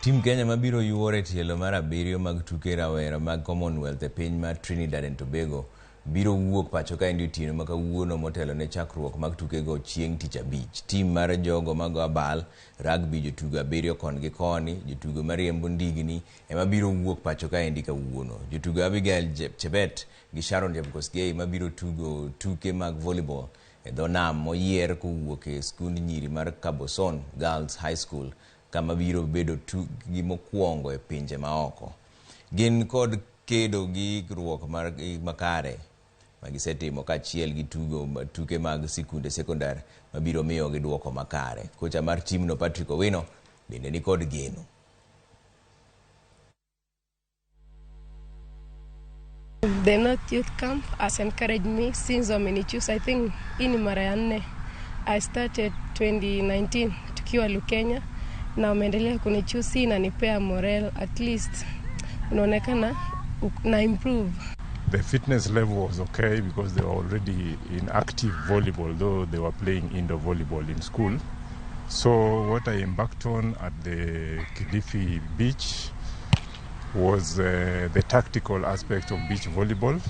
Tim Kenya mabiro yuoro e tielo mar abiriyo mag tuke rawera mag Commonwealth e piny mar Trinidad and Tobago biro wuok pacho kaendi otieno ma kawuono motelo ne chakruok mag tukego chieng' tich abich. Tim mar jogo mago abal, rugby, jotugo abiriyo kon gi koni, jotugo mariembo ndigni ema biro wuok pacho kaendi kawuono. Jotugo Abigail Chebet gi Sharon Jepkosgei mabiro tugo tuke mag volleyball e dho nam moyier kowuok e skund nyiri mar Kaboson Girls High School kama biro bedo tukgi mokwongo e pinje maoko. Gin kod kedo gi ikruok makare magisetimo kaachiel gi tugo tuke mag sikunde sekondar mabiro miyogi duoko makare. Kocha mar timno Patrick Owino bende ni kod geno. The North Youth Camp has encouraged me since wamenichoose. I think hii ni mara ya nne. I started 2019 tukiwa Lukenya na wameendelea kunichoose. Hii inanipea morale, at least unaonekana na improve. The fitness level was okay because they were already in active volleyball, though they were playing indoor volleyball in school. So what I embarked on at the Kilifi beach was the tactical aspect of beach volleyball.